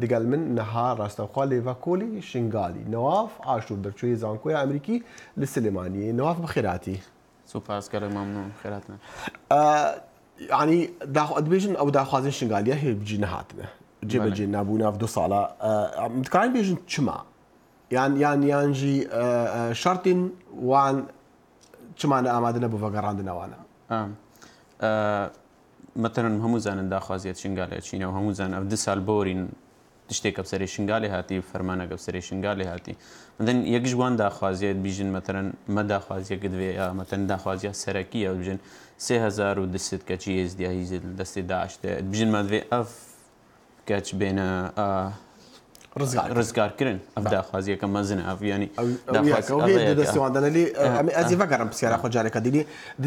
دگەل من نها ڕاستەوخوا لێڤەکۆلی شنگالی نەواف عاشور دەرچووی زانکۆی ئەمریکی لە سلێمانیی. نەواف بەخێرهاتی. سوپاس گەلەک مەمنون خێراتنە. یعنی دەبێژن ئەو داخوازی شنگالیە هێ بجی نەهاتنە جێبەجێ نابوو ناو دو ساڵە دکارین بێژن چما یان یان یانژی شەرتین وان چمانە ئامادە نەبوو ڤەگەڕاندنەوانە. مەتەلەن هەموو زانن داخوازیەت شنگالێ چینە و هەموو زان ئەف د سال بۆرین تشتێک بسەرێ شنگالێ هاتی فەرمانەکە بسەرێ شنگالێ هاتی مەتەن یەکش وان داخوازیەت بیژن مەتەلەن مە داخوازیەک دوێ یا مەتەن داخوازیە سەرەکیە بژن 3200 کەچی ئێزدیا هیزت دەستی داعش بژن مە دوێ ئەف کەچ بێنە ڕزگارکردن ئەف داخوازیەکە مەزنە ئەف ینی دەستیواندنە لێ ئەزی ڤەگەڕم پرسیارە خۆ جارێکە دیلی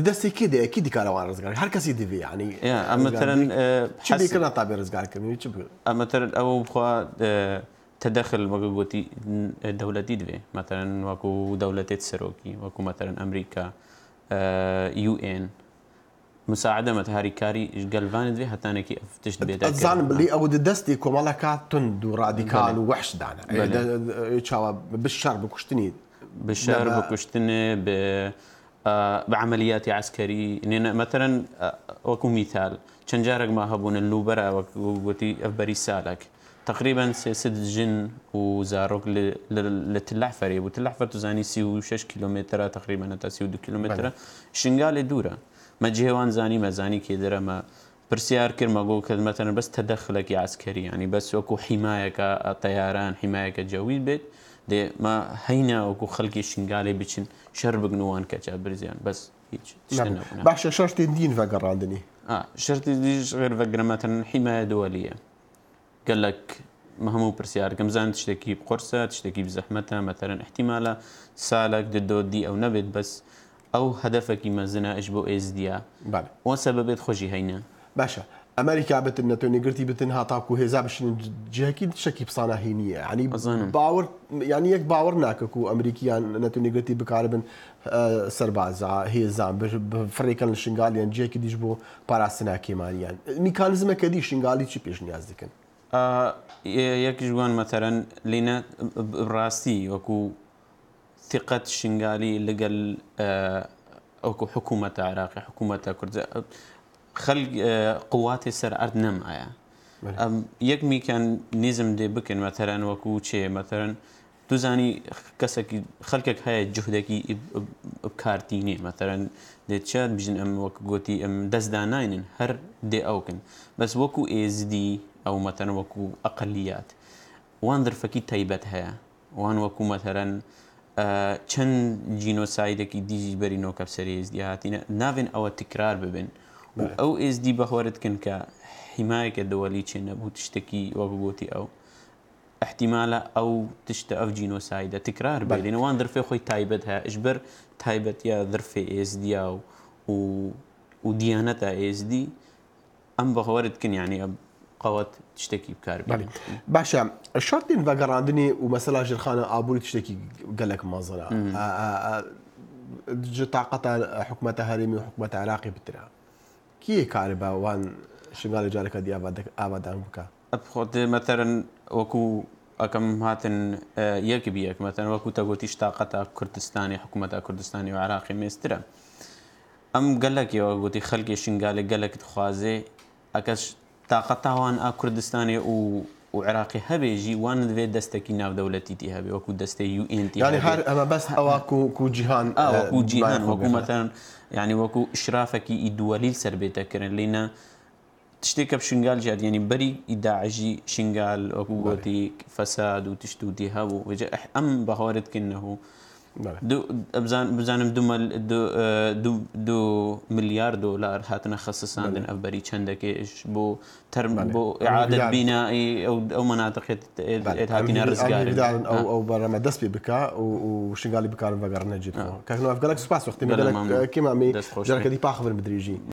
دەستی کی دەیە کی دیکارەوان ڕزگار هەر کەسی دیوی ینی ئەمەتەرن چ بێکردنا تا بێ ڕزگارکردنی چ ئەمەتەر ئەو بخوا تدخل وەکو گوتی دەولەتی دوێ مەتەرەن وەکو دەولەتێت سەرۆکی وەکو مەتەرەن ئەمریکا UN مساعدە مەت هاریکاری گەلڤانت بێ هەتانێکی ئەف تشت بێ دەکرد. ئەزانم بلی ئەو د دەستی کۆمەڵەکە توند و ڕادیکال و وەحش دانە چاوە بشەڕ بکوشتنی بشەر بکوشتنێ بە بە عملیاتی عسکەری نێنە مەتەرەن وەکو میثال چەند جارێک ما هەبوون لوبەرە وەک گوتی ئەف بەری سالک تقریبا سێ ژن و زارۆک لە تلعفەرێ بوو تلعفەر توزانی 36 کیلومترە تقریبا تا 32 کیلومترە شنگالێ دوورە مە جێوان زانی مە زانی کێ دەرە مە پرسیار کرد مە گۆ کە مەتەنە بەس تەدەخلەکی عسکەری ینی بەس وەکو حیمایەکە تەیاران حیمایەکە جەوی بێت دێ مە هەینا وەکو خەڵکی شنگالێ بچن شەر بگنوان کەچا برزیان بەس هیچ باشە شەرتێن دین ڤەگەڕاندنی شەرتی دیش غێر ڤەگرە حیمایە دووەلیە گەلەک هەموو پرسیارکەم زان تشتێکی قورسە تشتێکی بزەحمەتە مەتەرەن احتیمالە سالک ددۆ دی ئەو نەبێت بەس ئەو هەدەفەکی مەزنە ئەش بۆ ئێزدیە وە سەبەبێت خۆشی هەینە. باشە ئەمریکا بتن نەتۆ نگرتی بتن هاتاکو هێزا بشن جهکی شەکی پسانە هی نییە ینی باوەڕ ینی یەک باوەڕ ناکە و ئەمریکیان نەتۆ نگرتی بکاربن سەربازا هێزان فڕێکەن لە شنگالیان جێکی دیش بۆ پاراستنا کێمانیان میکانزمەکە دی شنگالی چی پێشنیاز دکەن؟ یەک ژوان مەتەرەن لینە ڕاستی وەکو ثقەت شنگالی لەگەل وەکو حکوومەتە عراقی حکوومەتە کورد خەلک قواتێ سەر ئەرد نەمایە یەک میکان نیزم دێ بکەن مەتەرەن وەکو چێ مەتەرەن دوزانی کەسێکی خەلکێک هەیە جوهدێکی بکارتینێ مەتەرەن دێ چە بژن ئەم وەک گوتی ئەم دەستدا ناینن هەر دێ ئەوکن بەس وەکو ئێزدی ئەو مەتەن وەکو ئەقلیات وان درفەکی تایبەت هەیە وان وەکو مەتەرەن چەند جینۆسایدێکی دیژی بەری نۆکەپ سەری ئێزدی هاتینە ناوێن ئەوە تکرار ببن و ئەو ئێزدی بەهۆرت کن کە حیمایەکە دەوەلی چێ نەبوو شتێکی وەکو گوتی ئەو احتیمالە ئەو تشتە ئەو جینۆسایدە تکرار بێ لێنە وان درفێ خۆی تایبەت هەیە ئەشبەر تایبەتە درفێ ئێزدیا و و و دیانەتە ئێزدی ئەم بەهۆرت کن یعنی قەوەت شتێکی بکار بێنن. باشە شەرتین ڤەگەڕاندنی و مەسەلا ژێرخانە ئابووری تشتێکی گەلەک مەزنە ج تاقەتە حکومەتە هەرێمی و حکومەتە عێراقی بترە کیێ کاربە وان شنگالی جارەکە دی ئاوادان بکە؟ خۆت مەتەرن وەکو ئەکەم هاتن یەک بیەک مەتەن وەکو تەگوتیش تاقەتە کوردستانی حکوومەتە کوردستانی و عراقی مێسترە ئەم گەلەکەوە گوتی خەلکی شنگالێ گەلەک دخوازێ ئەکەش تاقەتاوان ئا کوردستانی و و عراقی هەبێژی وان دەبێت دەستێکی ناودەولەتیتی هەبێ وەکو دەستەی UN تی یعنی هەر ئەمە بەس ئەوە کو جیهان وەکو جیهان وەکو مەتەن یعنی وەکو ئشرافێکی ئیدوەلیل سەر بێتەکردن لینە تشتێک کە شنگال جیاد یعنی بەری داعشی شنگال وەکو گوتی فەساد و تشت و دی هەبوو وجە ئەم بەهۆرت کردنەوە بزانم دو ملیار دۆلار هاتنە خەسەساندن ئەف بەری چەندەکێش بۆ تەرم بۆ ئعادەت بینائی ئەو مەناتقێت هاتینە ڕزگار ئەو ئەو بەرەمە دەست پێ بکا و شنگالی بکارن بەگەڕنە جێت کاک نواف گەلەک سوپاس وەختی گەلەک کێمامی جارەکە دی پاخبن بدرێژی.